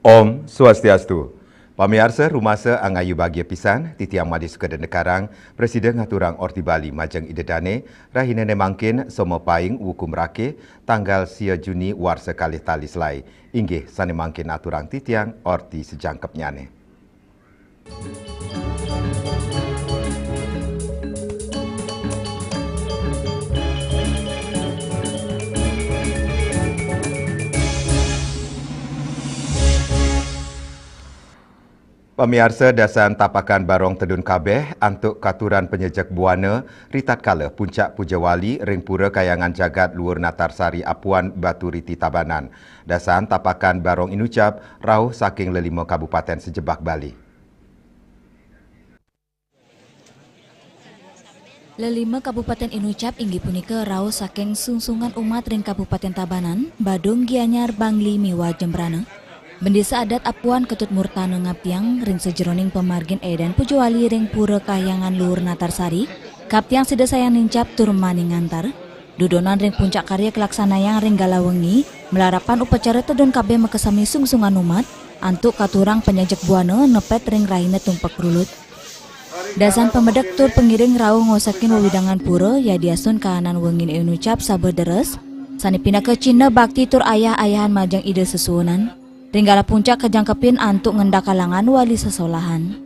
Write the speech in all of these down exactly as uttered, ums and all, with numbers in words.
Om Swastiastu. Pamiarsa, rumasa angayu bagia pisan, titiang Madé Sukadenda Karang, prasida ngaturang Orti Bali majeng Ida Dané, rahinané mangkin soma paing wuku mraké, tanggal sia Juni warsa kalih tali selai. Inggih sané mangkin aturang titiang orti sajangkepnyané. Pamiarsa, dasan tapakan barong tedun kabéh antuk katuran panyejek buana ritatkala Puncak Puja Wali ring Pura Kahyangan Jagat Luhur Natarsari Apuan Baturiti Tabanan. Dasan tapakan barong inucap rauh saking lelima kabupatén sajebag Bali. Lelima kabupatén inucap inggih punika rauh saking sungsungan umat ring Kabupatén Tabanan, Badung, Gianyar, Bangli, miwah Jembrana. Bendésa adat Apuan Ketut Murtana ngaptiang ring sajeroning pamargin Édan Pujawali ring Pura Kahyangan Luhur Natarsari, kaptiang sida sayang nincap tur mani ngantar. Dudonan ring puncak karya kalaksanayang ring galah wengi, malarapan upacara tedun kabéh makasami sungsungan umat, antuk katurang panyejek buana nepet ring rahina Tumpek Rulut. Dasan pamedek tur pangiring rauh ngosakin wewidangan pura, yadiastun kaanan wengin inucap sabeh deres, sané pinaka cihna bakti tur ayah-ayahan majeng Ida Sesuunan. Ring galah puncak kajangkepin antuk ngendak kalangan wali sesolahan.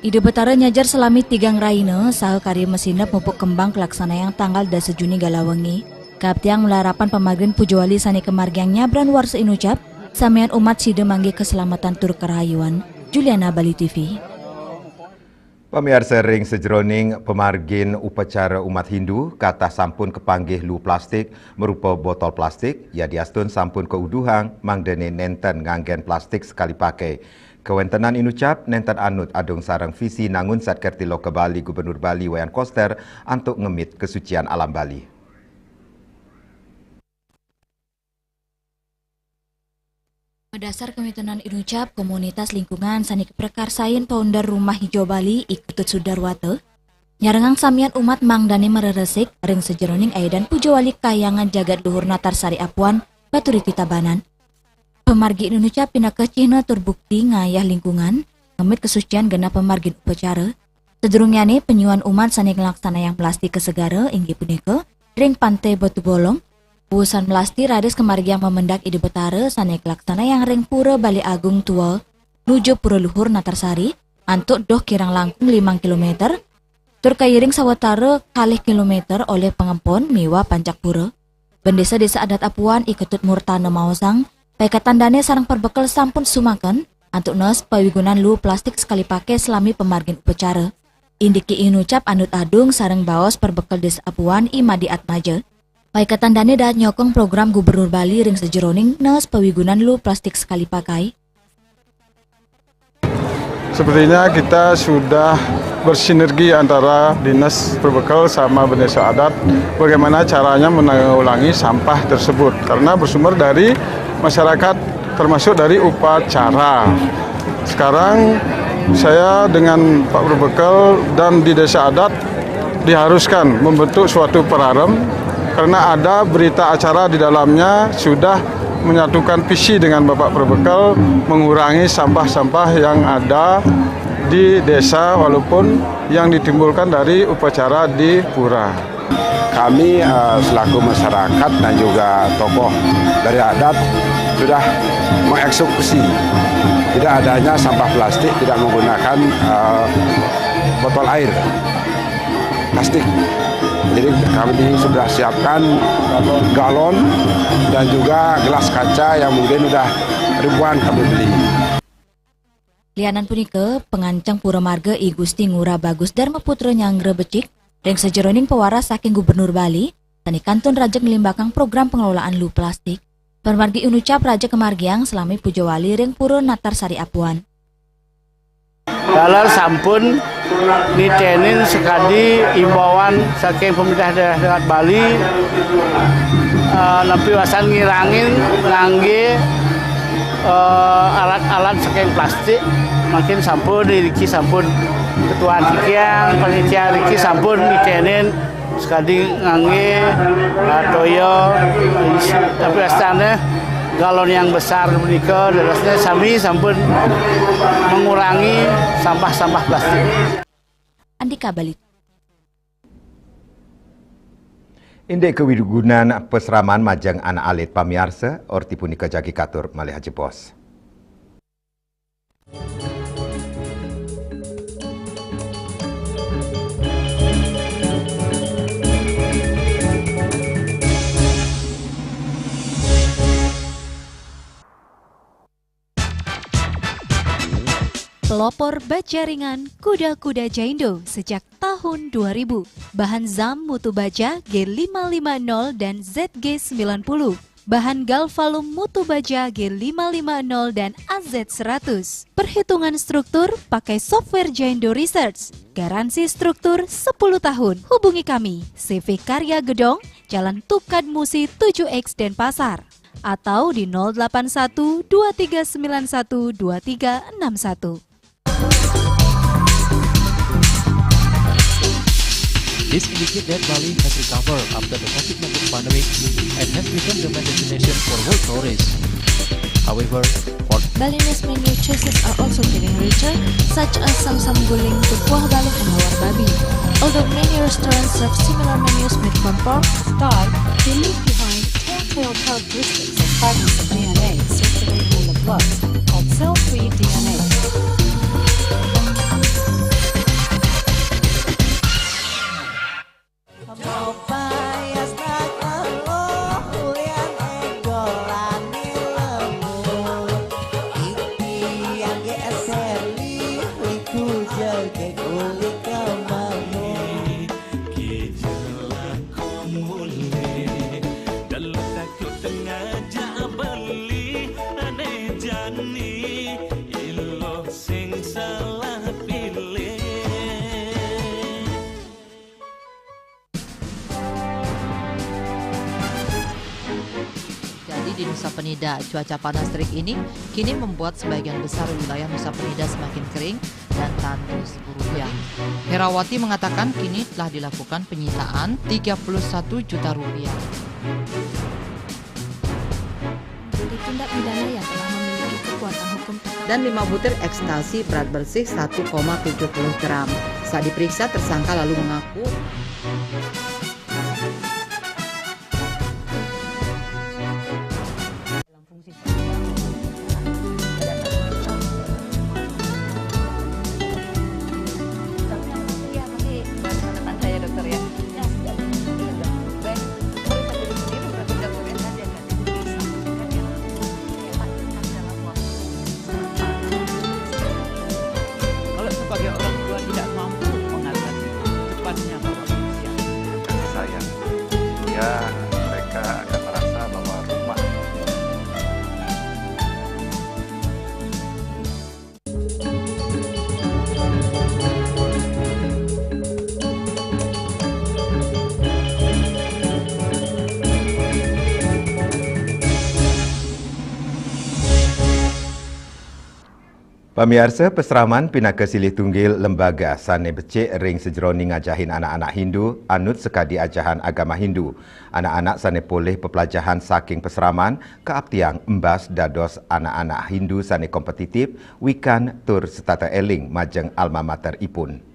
Ida Betara nyajar salami tigang rahina, saha karya masinep mupuk kembang kalaksanayang tanggal dasa Juni galah wengi. Kaptiang malarapan pamargin Pujawali sané kamargiang nyabran warsa inucap, samian umat sida manggih kaselametan tur karahayuan. Juliana, Bali T V. Pamiarsa, ring sajeroning pamargin upacara umat Hindu, katah sampun kapanggih luh plastik marupa botol plastik, yadiastun sampun kauduhang mangdané nénten nganggén plastik sekali pakai. Kawéntenan inucap nénten anut adung sareng visi nangun Satkertiloka Bali Gubernur Bali Wayan Koster antuk ngemit kasucian alam Bali. Madasar kawéntenan inucap, komunitas lingkungan sané kaprakarsain founder Rumah Hijau Bali, I Ketut Sudarwata, nyarengang samian umat mangdané mareresik ring sajeroning Édan Pujawali Kahyangan Jagat Luhur Natarsari Apuan, Baturiti Tabanan. Pamargi inucap pinaka cihna tur bukti ngayah lingkungan, ngemit kasucian genah pamargin upacara. Sadurungnyané, panyuan umat sané nglaksanayang plastik ka segara inggih punika ring Pantai Batu Bolong. Wusan melasti raris kamargiang mamendak Ida Betara sané kalaksanayang ring Pura Balé Agung Tua nuju Pura Luhur Natarsari, antuk doh kirang langkung limang kilometer, tur kairing sawatara kalih kilometer olih pangempon miwah pancak pura. Bendésa Désa Adat Apuan, I Ketut Murtana maosang, paiketan dané sareng perbekel sampun sumaken antuk naas pawigunan luh plastik sekali pakai salami pamargin upacara. Indiki inucap anut adung sareng baos perbekel Désa Apuan, I Madi Atmaja. Paiketan dané dahat nyokong program Gubernur Bali ring sajeroning naas pawigunan luh plastik sekali pakai. Sepertinya kita sudah bersinergi antara Dinas Perbekel sama Bendésa Adat, bagaimana caranya menanggulangi sampah tersebut, karena bersumber dari masyarakat, termasuk dari upacara. Sekarang saya dengan Pak Perbekel dan di Desa Adat diharuskan membentuk suatu perarem, karena ada berita acara di dalamnya sudah menyatukan visi dengan Bapak Perbekel mengurangi sampah-sampah yang ada di desa, walaupun yang ditimbulkan dari upacara di pura. Kami, eh, selaku masyarakat dan juga tokoh dari adat sudah mengeksekusi tidak adanya sampah plastik, tidak menggunakan, eh, botol air plastik. Jadi kami di sini sudah siapkan galon dan juga gelas kaca yang mungkin udah ribuan kami beli. Lianan punika, panganceng pura marga I Gusti Ngurah Bagus Darmaputra nyanggra becik ring sajeroning pawaras saking Gubernur Bali, sane kantun rajeg nglimbakang program pengelolaan luh plastik. Pamargi inucap rajeg kamargiang salami puja wali ring Pura Natar Sari Apuan. Taler sampun nitenin sakadi imbauan saking pemerintah daerah Bali, eh, nepi wastan ngirangin ngangge, eh, alat-alat saking plastik, mangkin sampun iriki sampun ketuaan tikiang, panitia iriki sampun nitenin sakadi ngangge, eh, toya, isi, tapi wastane galon yang besar punika, dadosne sami sampun mengurangi sampah-sampah plastik. Andika Bali. Indik kawigunan pasraman majeng anak alit pamiarsa, orti punika jagi katur malih ajebos. Pelopor baja ringan kuda-kuda Jaindo sejak tahun dua ribu. Bahan zam mutu baja G lima lima nol dan Z G sembilan puluh. Bahan galvalum mutu baja G lima lima nol dan A Z seratus. Perhitungan struktur pakai software Jaindo Research. Garansi struktur sepuluh tahun. Hubungi kami, C V Karya Gedong, Jalan Tukad Musi tujuh X, Denpasar. Atau di nol delapan satu dua tiga sembilan satu dua tiga enam satu. This indicates that Bali has recovered after the COVID nineteen pandemic and has become the main destination for world tourists. However, for Balinese menu choices are also getting richer, such as samsam guling, tukuah balung, and lawar babi. Although many restaurants serve similar menus made from pork, stall, they leave behind telltale characteristics of fragments of D N A circulating in the blood, called cell-free D N A. Jadi di Nusa Penida, cuaca panas terik ini kini membuat sebagian besar wilayah Nusa Penida semakin kering dan tandus guruyang. Herawati mengatakan kini telah dilakukan penyitaan tiga puluh satu juta rupiah. Tindak pidana yang telah memiliki kekuatan hukum tetap. Dan lima butir ekstasi berat bersih satu koma tujuh puluh gram. Saat diperiksa, tersangka lalu mengaku. Kalau sebagai orang tua tidak mampu mengatasi cepatnya bapak usia. Sayang, ya, mereka akan merasa bahwa rumah. Pamiarsa, pasraman pinaka silih tunggil lembaga sane becik ring sajeroning ngajahin anak-anak Hindu anut sakadi ajahan agama Hindu. Anak-anak sane polih peplajahan saking pasraman kaaptiang embas dados anak-anak Hindu sane kompetitif, wikan, tur setata eling majeng alma mater ipun.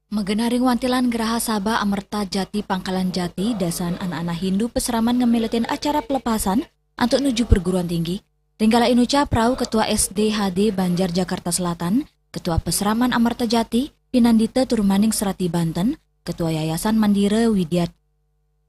Magenah ring wantilan Graha Sabha Amerta Jati Pangkalan Jati, dasan anak-anak Hindu pasraman ngamiletin acara pelepasan antuk nuju perguruan tinggi. Ring kala inucap rauh Ketua S D H D Banjar Jakarta Selatan, Ketua Pesraman Amerta Jati, Pinandita Turmaning Serati Banten, Ketua Yayasan Mandira Widya,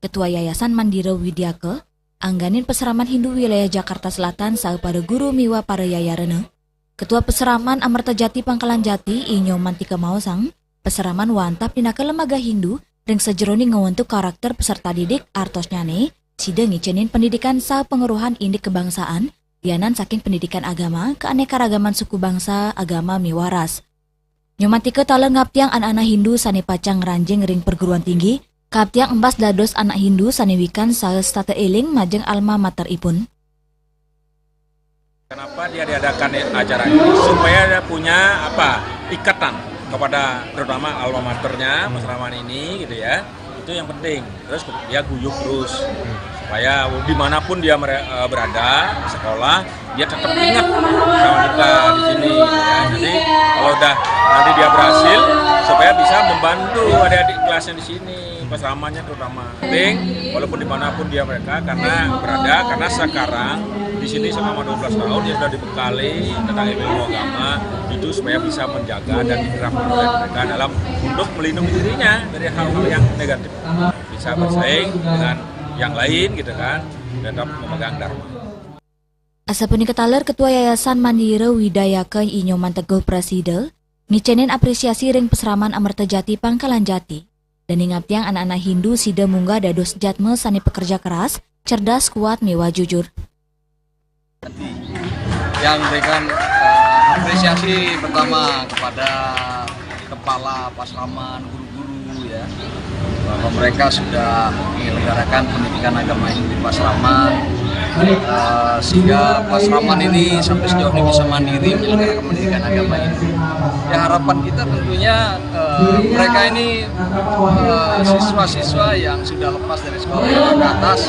Ketua Yayasan Mandira Widyaka, angganin pesraman Hindu wilayah Jakarta Selatan saha para guru miwah para yayarena. Ketua Pesraman Amerta Jati Pangkalan Jati, I Nyoman Tika maosang, pesraman wantah pinaka lembaga Hindu ring sajeroning ngwentuk karakter peserta didik, artosnyane sida ngicenin pendidikan saha pangerohan indik kebangsaan, lianan saking pendidikan agama, keanekaragaman suku bangsa, agama miwah ras. Nyoman Tika taler ngaptiang anak-anak Hindu sane pacang ngranjing ring perguruan tinggi, kaaptiang embas dados anak Hindu sane wikan saha setata eling majeng alma mater ipun. Kenapa dia diadakan acara ini? Supaya dia punya apa, ikatan kepada terutama alma maternya, Mas Rahman ini gitu ya. Itu yang penting. Terus dia guyup terus supaya dimanapun dia mere- eh, berada sekolah, dia tetap ingat sama kita di sini ya. Jadi kalau udah nanti dia berhasil, supaya bisa membantu adik-adik kelasnya di sini, pesramannya terutama. Penting, walaupun dimanapun dia mereka karena berada, karena sekarang di sini selama dua belas tahun dia sudah dibekali tentang ilmu agama itu supaya bisa menjaga dan diterapkan oleh mereka dalam untuk melindungi dirinya dari hal-hal yang negatif, bisa bersaing dengan yang lain gitu kan, tetap memegang dharma. Asapunika taler Ketua Yayasan Mandira Widayaka, I Nyoman Teguh Prasida, ngicenin apresiasi ring pesraman Amerta Jati Pangkalan Jati, dane ngaptiang anak-anak Hindu sida munggah dados jadma sane pekerja keras, cerdas, kuat, miwah jujur. Yang memberikan eh, apresiasi pertama kepada kepala pasraman, guru-guru ya, bahwa mereka sudah menyelenggarakan pendidikan agama ini di pasraman. Eh, sehingga pasraman ini sampai sejauh ini bisa mandiri menyelenggarakan pendidikan agama ini. Ya, harapan kita tentunya eh, mereka ini eh, siswa-siswa yang sudah lepas dari sekolah menengah ke atas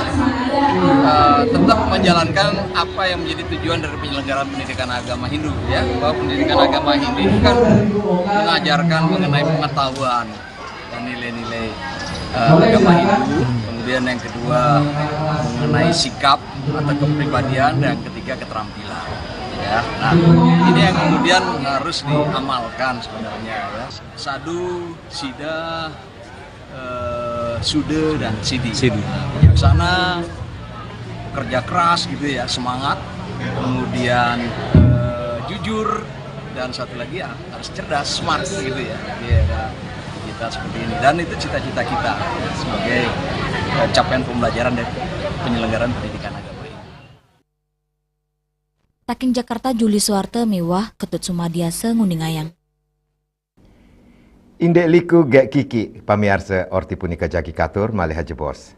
eh, tetap menjalankan apa yang menjadi tujuan dari penyelenggaraan pendidikan agama Hindu ya, bahwa pendidikan agama Hindu itu kan mengajarkan mengenai pengetahuan dan nilai-nilai eh, agama Hindu. Kemudian yang kedua mengenai sikap atau kepribadian, dan yang ketiga keterampilan. Ya, nah ini yang kemudian harus diamalkan sebenarnya ya. Sadu, sida, eh, suda dan sidi. Sidi. Bijaksana, kerja keras gitu ya, semangat, kemudian eh, jujur, dan satu lagi ya harus cerdas, smart gitu ya. Jadi ada kita seperti ini dan itu cita-cita kita ya, sebagai eh, capaian pembelajaran dan penyelenggaraan pendidikan agama ini. Taking Jakarta, Juli Suarte miwah Ketut Sumadia nguningayang. Indik liku gek kiki, pamiarsa, orti punika jagi katur malih ajebos.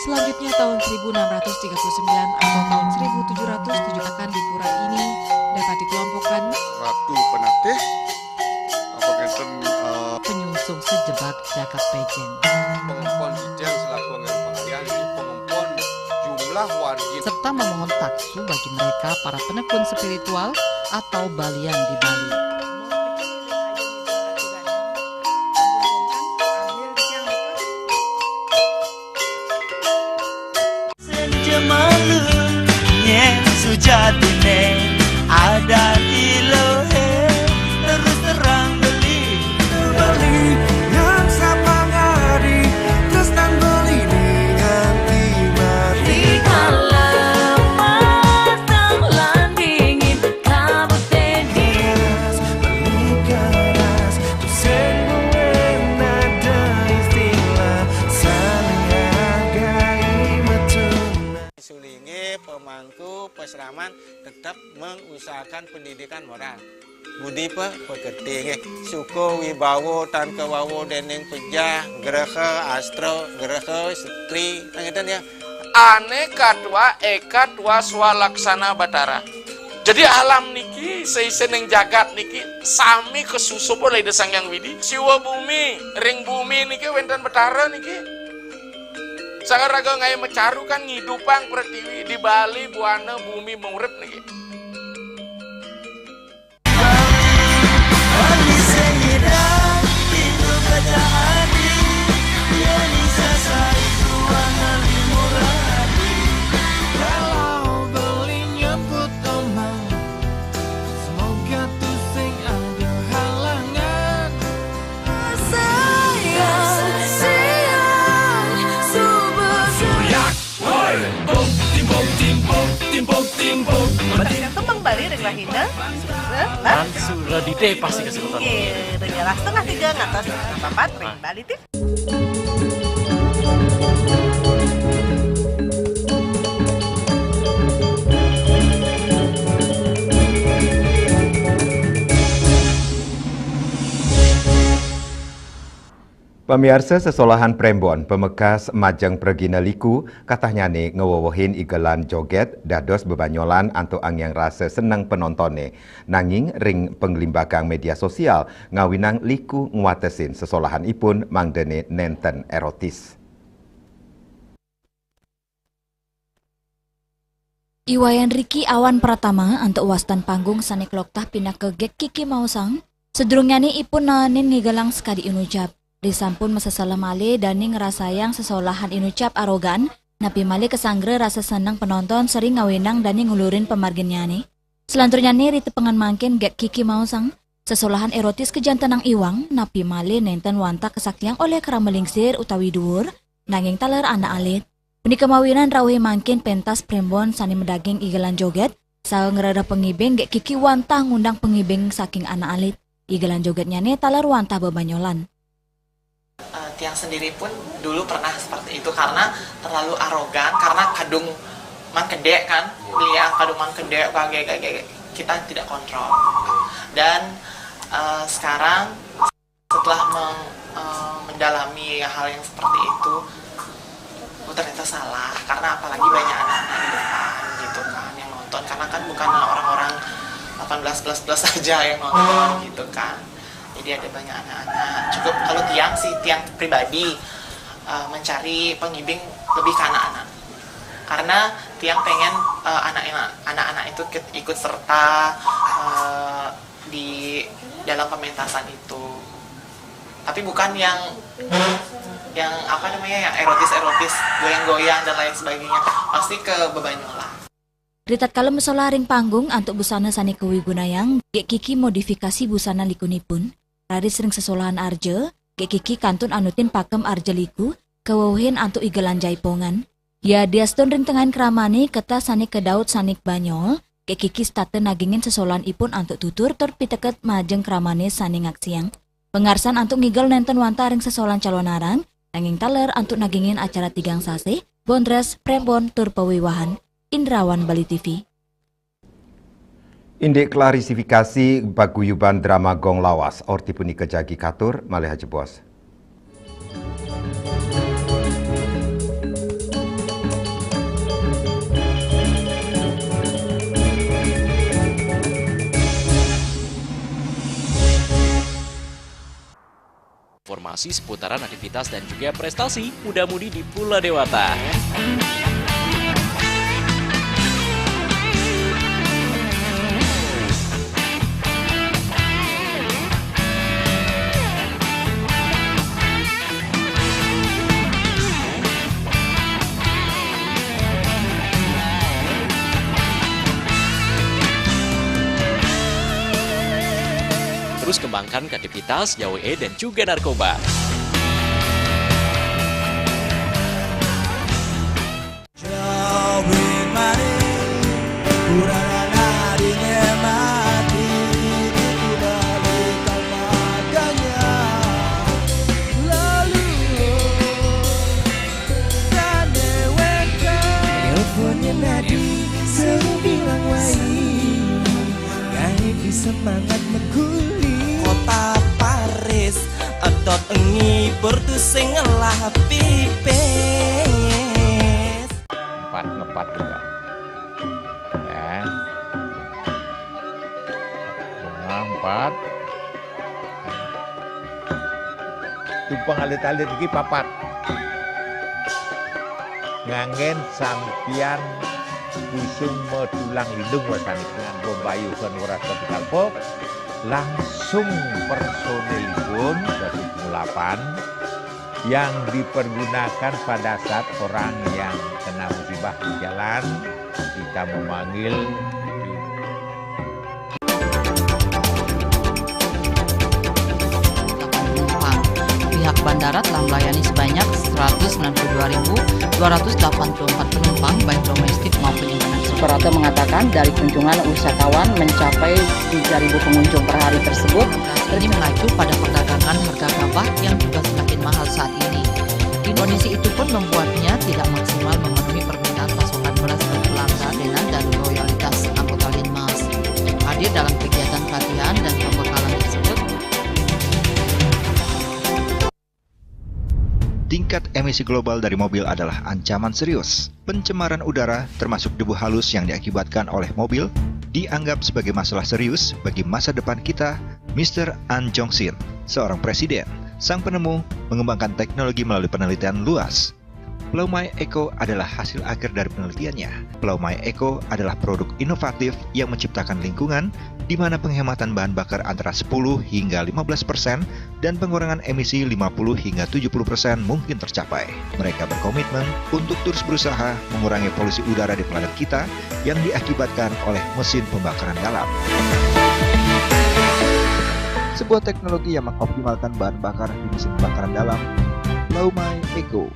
Selanjutnya tahun seribu enam ratus tiga puluh sembilan atau tahun seribu tujuh ratus tujuh akan di pura ini dapat dikelompokkan Ratu Penatih, apa ngenten uh, penyungsung sejebak jagat pejen. Pengempon Ijang selaku anggaran pengalihan di pengempon jumlah wargi serta memohon taksu bagi mereka para penekun spiritual atau balian di Bali. Sejemalu nyen sujatine ada ilohe terus terang beli beli yang sapa ngari terus nang beli nganti mati. Rikala matang lan dingin kabute dingin. Aman tetap mengusahakan pendidikan moral. Budi pe-, pekerti nggih. Sukuh wibawa tan kawawa dening pejah, graha astra, graha setri, ngeten ya. Ane katwa eka twa swalaksana Batara. Jadi alam niki, seisening jagat niki sami kasusup oleh Ida Sang Hyang Widi. Siwa bumi, ring bumi niki wenten Batara niki. Sang raga ngae macaru kan ngidupang pretiwi, di Bali buana bumi maurip niki. Tembang Bali ring rahina. Hah? Ngan sura dite pasti kasih nonton. Iya, ring setengah tiga ngantos setengah papat ring Bali T V. Pamiarsa, sesolahan prembon pamekas majeng pragina liku, katahnyane ngwewehin igelan joget dados bebanyolan antuk angiang rasa seneng penontone. Nanging ring panglimbagang media sosial ngawinang liku ngwatesin sesolahanipun mangdane nenten erotis. I wayan riki awan pratama antuk wastan panggung sane kloktah pinaka Gek Kiki Maosang, sadurungnyane ipun naenin ngigelang sakadi inucap. Risampun masesela malih dane ngrasayang sesolahan inucap arogan, napi malih kasanggra rasa seneng penonton sareng ngawinang dane ngulurin pamarginnyane. Salanturnyane ritepengan mangkin Gek Kiki Maosang, sesolahan erotis kajantenang iwang, napi malih nenten wantah kasaksiang olih krama lingsir utawi duur, nanging taler anak alit. Punika mawinan rauhe mangkin pentas prembon sane madaging igelan joget, saha ngrereh pangibing Gek Kiki wantah ngundang pangibing saking anak alit. Igelan jogetnyane taler wantah bebanyolan. Eh, tiang sendiri pun dulu pernah seperti itu karena terlalu arogan, karena kadung man kedek kan, beliau kadung man kedek, gage, gage, kita tidak kontrol. Dan, eh, sekarang setelah meng-, eh, mendalami hal yang seperti itu, oh, ternyata salah, karena apalagi banyak anak-anak di depan gitu kan yang nonton, karena kan bukan orang-orang delapan belas plus plus saja yang nonton gitu kan. Jadi ada banyak anak-anak. Cukup kalau tiang sih, tiang pribadi, eh, mencari pengibing lebih ke anak-anak. Karena tiang pengen, eh, anak anak-anak itu ikut, ikut serta, eh, di dalam pementasan itu. Tapi bukan yang, yang apa namanya, yang erotis-erotis, goyang-goyang dan lain sebagainya. Pasti ke bebanyolan. Ritatkala masolah ring panggung antuk busana sane kawigunayang, Gek Kiki modifikasi busana likunipun. Raris ring sesolahan arja, Gek Kiki kantun anutin pakem arja liku, kawewehin antuk igelan jaipongan. Yadiastun ring tengahin kramane ketah sane kadaut sanik banyol, Gek Kiki setata nagingin sesolahanipun antuk tutur tur piteket majeng kramane sane ngaksiang. Pangarsan antuk ngigel nenten wantah ring sesolahan calonarang, nanging taler antuk nagingin acara tigang sasih, bondres, prembon, tur pawiwahan. Indrawan, Bali T V. Indik klarifikasi paguyuban drama Gong Lawas, orti punika jagi katur, malih ajebos. Informasi seputaran aktivitas dan juga prestasi muda-mudi di Pula Dewata. Terus kembangkan kreativitas, jauhi dan juga narkoba. Semangat meguli. Kota Paris, edot ngibur tu sing ngelah pipis. Empat, ngepat juga. Ya. Bunga empat. Tumpang alit-alit iki papat. Nganggen sampiyan busung metulang lindung wasani dengan bombayu kan ora kalpo, langsung personilipun Datuk Mulapan yang dipergunakan pada saat orang yang kena musibah di jalan, kita memanggil. Penumpang. Pihak bandara telah melayani sebanyak seratus sembilan puluh dua ribu dua ratus delapan puluh empat penumpang, baik domestik maupun internasional. Suprapto mengatakan dari kunjungan wisatawan mencapai tiga ribu pengunjung per hari tersebut. Ini mengacu pada perdagangan harga gabah yang juga semakin mahal saat ini. Kondisi itu pun membuatnya tidak maksimal memenuhi permintaan pasokan beras ke pelanggan dan dari loyalitas anggota Linmas. Hadir dalam kegiatan pelatihan dan pembekalan tersebut. Tingkat emisi global dari mobil adalah ancaman serius. Pencemaran udara, termasuk debu halus yang diakibatkan oleh mobil, dianggap sebagai masalah serius bagi masa depan kita. Mister An Jong Sin, seorang presiden, sang penemu, mengembangkan teknologi melalui penelitian luas. Laumai Eco adalah hasil akhir dari penelitiannya. Laumai Eco adalah produk inovatif yang menciptakan lingkungan di mana penghematan bahan bakar antara sepuluh hingga lima belas persen dan pengurangan emisi lima puluh hingga tujuh puluh persen mungkin tercapai. Mereka berkomitmen untuk terus berusaha mengurangi polusi udara di planet kita yang diakibatkan oleh mesin pembakaran dalam. Sebuah teknologi yang mengoptimalkan bahan bakar di mesin pembakaran dalam. Laumai Eco.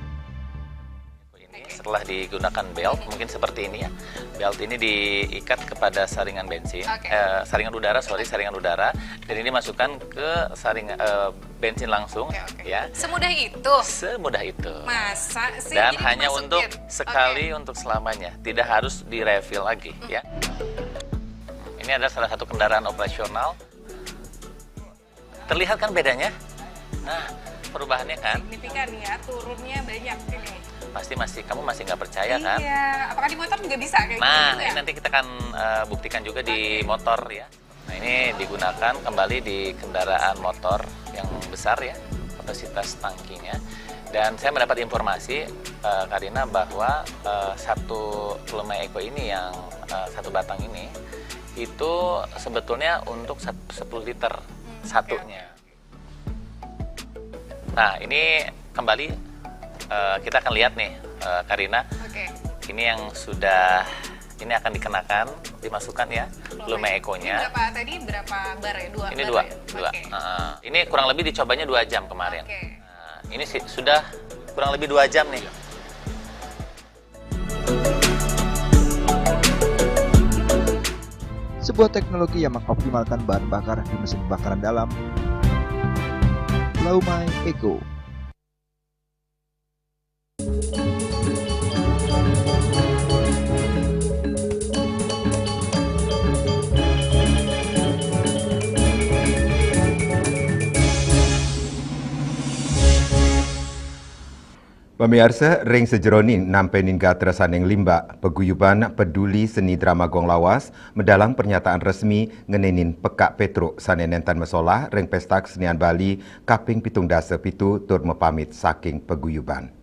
Ini setelah digunakan belt, mungkin seperti ini ya. Belt ini diikat kepada saringan bensin, Oke. eh, saringan udara, sorry, saringan udara. Dan ini masukkan ke saring eh, bensin langsung, Oke, oke. ya. Semudah itu. Semudah itu. Masa sih? Dan Jadi hanya dimasukin? Untuk sekali, Oke. Untuk selamanya, tidak harus di-refill lagi, ya. Ini adalah salah satu kendaraan operasional. Terlihat kan bedanya? Nah, perubahannya kan? Signifikan ya, turunnya banyak ini. Pasti masih, kamu masih nggak percaya kan? Iya, apakah di motor juga bisa kayak Nah, gitu ini ya? Nanti kita akan eh, buktikan juga di motor ya. Nah, ini digunakan kembali di kendaraan motor yang besar ya, kapasitas tangkinya. Dan saya mendapat informasi, eh, Karina, bahwa eh, satu Laumai Eco ini yang eh, satu batang ini itu sebetulnya untuk sat- sepuluh liter Hmm, satunya. Nah, ini kembali eh, kita akan lihat nih, eh, Karina. Oke. Ini yang sudah, ini akan dikenakan, dimasukkan ya, Laumai Ini Eco-nya. berapa tadi? Berapa bar ya? Dua Ini bar dua, ya? dua. Oke. Heeh. Ini kurang lebih dicobanya dua jam kemarin. Oke. Nah, ini sih sudah kurang lebih dua jam nih. Sebuah teknologi yang mengoptimalkan bahan bakar di mesin pembakaran dalam. Laumai Eco. Pamiarsa, ring sajeroning nampenin gatra saning limbak, Paguyuban Peduli Seni Drama Gong Lawas madalang pernyataan resmi ngenenin pekak Petruk sane nenten masolah ring Pesta Kesenian Bali kaping pitung dasa pitu tur mapamit saking paguyuban.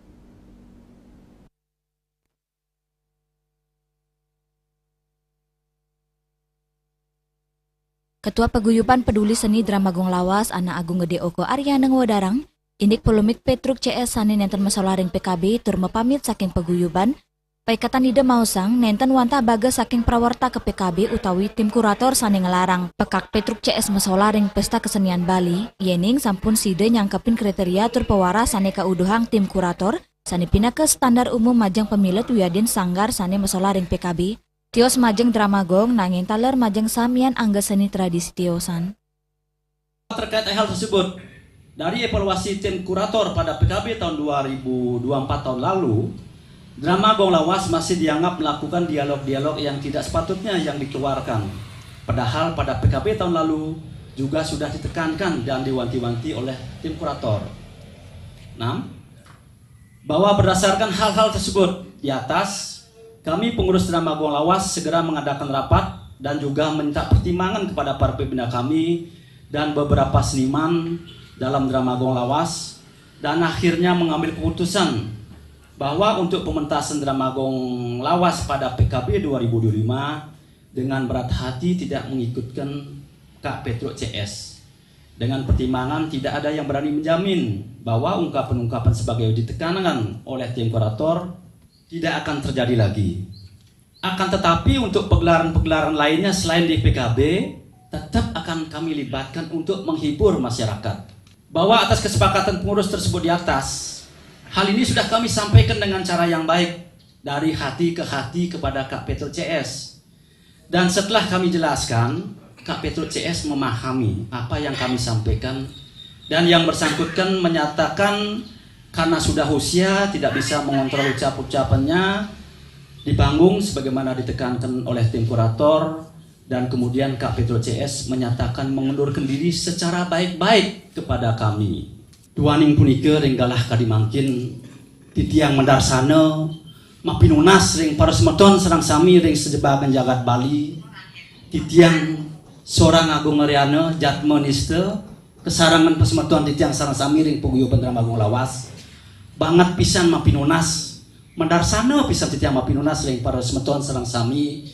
Ketua Paguyuban Peduli Seni Drama Gong Lawas, Anak Agung Gede Oko Aryana ngwedarang, indik polemik Petruk C S sane nenten masolah ring P K B tur mapamit saking paguyuban, Paikatan Ida maosang nenten wantah bagas saking prawarta ke P K B utawi tim kurator sane nglarang pekak Petruk C S masolah ring Pesta Kesenian Bali, yening sampun sida nyangkepin kriteria tur pawaras sane kauduhang tim kurator, sane pinaka standar umum majeng pamilet wiadin sanggar sane masolah ring P K B, tios majeng drama gong nanging taler majeng samian angga seni tradisi tiosan. Terkait hal tersebut, dari evaluasi tim kurator pada P K B tahun dua ribu dua puluh empat tahun lalu, drama Gong Lawas masih dianggap melakukan dialog-dialog yang tidak sepatutnya yang dikeluarkan. Padahal pada P K B tahun lalu juga sudah ditekankan dan diwanti-wanti oleh tim kurator. Enam, bahwa berdasarkan hal-hal tersebut di atas, kami pengurus Drama Gong Lawas segera mengadakan rapat dan juga minta pertimbangan kepada para pembina kami dan beberapa seniman dalam Drama Gong Lawas, dan akhirnya mengambil keputusan bahwa untuk pementasan Drama Gong Lawas pada P K B dua ribu dua puluh lima, dengan berat hati tidak mengikutkan Kak Petruk C S. Dengan pertimbangan, tidak ada yang berani menjamin bahwa ungkapan-ungkapan sebagai ditekankan oleh tim kurator tidak akan terjadi lagi. Akan tetapi, untuk pegelaran-pegelaran lainnya selain di P K B, tetap akan kami libatkan untuk menghibur masyarakat. Bahwa atas kesepakatan pengurus tersebut di atas, hal ini sudah kami sampaikan dengan cara yang baik, dari hati ke hati, kepada Kak Petruk C S. Dan setelah kami jelaskan, Kak Petruk C S memahami apa yang kami sampaikan, dan yang bersangkutan menyatakan karena sudah usia tidak bisa mengontrol ucap-ucapannya di panggung sebagaimana ditekankan oleh tim kurator, dan kemudian Kak Petruk C S menyatakan mengundurkan diri secara baik-baik kepada kami. Duaning punika ring galah kadi mangkin, titiang madarsana mapinunas ring para semeton sareng sami ring sajebagan jagat Bali. Titiang Sorang Agung Aryana, Jatma Nista, kasarengan pasemeton titiang sareng sami ring paguyuban Drama Gong Lawas, banget pisan mapinunas, madarsana pisan titiang mapinunas ring para semeton sareng sami,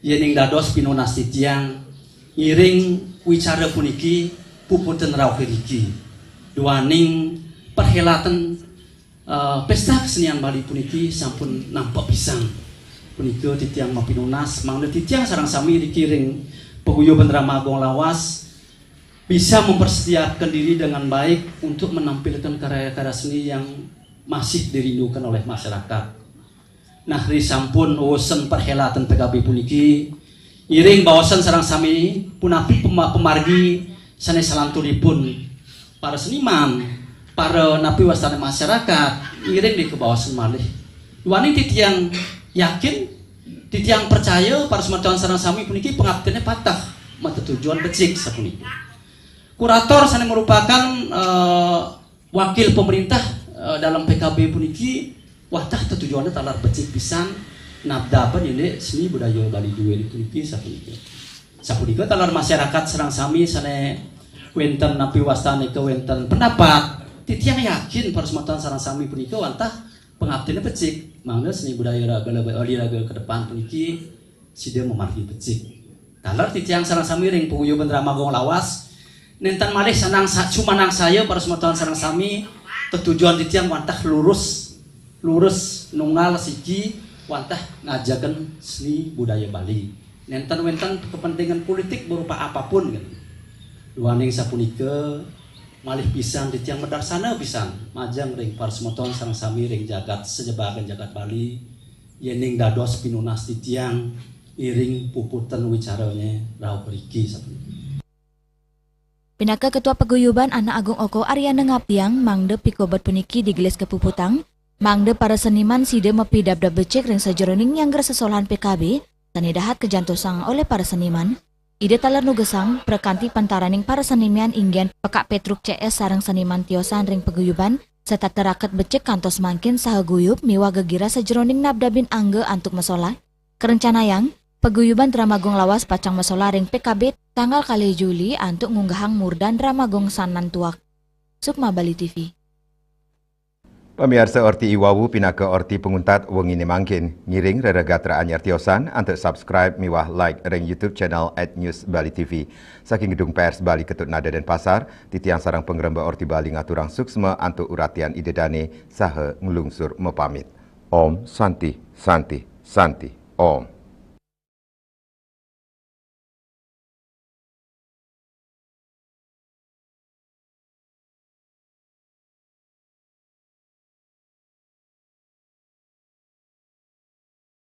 yening dados pinunas titiang ngiring wicara puniki puputan rauh iriki. Duaning perhelatan, eh, Pesta Kesenian Bali puniki sampun nampek pisan. Punika titiang mapinunas mangda titiang sareng sami iriki ring paguyuban Drama Gong Lawas bisa mempersiapkan diri dengan baik untuk menampilkan karya-karya seni yang masih dirindukan oleh masyarakat. Nah, risampun wénten perhelatan P K B puniki, ngiring baosan sareng sami punapi pema-, pamargi sané salanturipun para seniman, para napi wastané masyarakat, ngiring di kabaosan malih. Duaning titiang yakin, titiang percaya para semeton sareng sami puniki pangaptiné pateh matetujon becik sapunika. Kurator sané merupakan, eh, wakil pemerintah, eh, dalam P K B puniki wantah tetujonné taler becik pisan nabdaban indik seni budaya Bali duwé puniki sapunika. Sapunika taler masyarakat sareng sami sané wénten napi wastané kawénten pendapat, titiang yakin para semeton sareng sami punika wantah pangaptiné becik mangda seni budaya raga Bali raga ke depan puniki sida mamargi becik. Taler titiang sareng sami ring paguyuban Drama Gong Lawas, nénten malih sanang sa-, sumanangsaya para semeton sareng sami, tetujon titiang wantah lurus, lurus nunggal siki wantah ngajegang seni budaya Bali. Nénten wénten kepentingan politik berupa apapun, gitu. Duaning sapunika, malih pisan titiang madarsana pisan majeng ring para semeton sareng sami ring jagat sajebagan jagat Bali, yéning dados pinunas titiang iring puputan wicarané rauh riki sapunika. Pinaka Ketua Paguyuban, Anak Agung Oko Aryana ngaptiang mangda pikobet puniki digelis kapuputang, mangda para seniman sida mapidabdab becik ring sajeroning nyanggra sesolahan P K B, sané dahat kajantosang olih para seniman. Ida taler nugesang, prakanti pantaraning para seniman inggih Pekak Petruk C S sareng seniman tiosan ring paguyuban, setata raket becik kantos mangkin saha guyub miwah gegirah sajeroning nabdabin angga antuk masolah. Karencanayang, paguyuban Drama Gong Lawas pacang masolah ring P K B tanggal kalih Juli antuk ngunggahang murdan Drama Gong Sanan Tuak. Sukma Bali T V. Pamiarsa, orti i wau pinaka orti panguntat wenginé mangkin. Ngiring reregat anyar tiosan, antuk subscribe miwah like ring YouTube channel at News Bali T V. Saking Gedung Pers Bali Ketut Nada Denpasar, titiang sareng pangremba Orti Bali ngaturang suksma antuk uratian Ida Dané saha nglungsur mapamit. Om Santi, Santi, Santi, Om.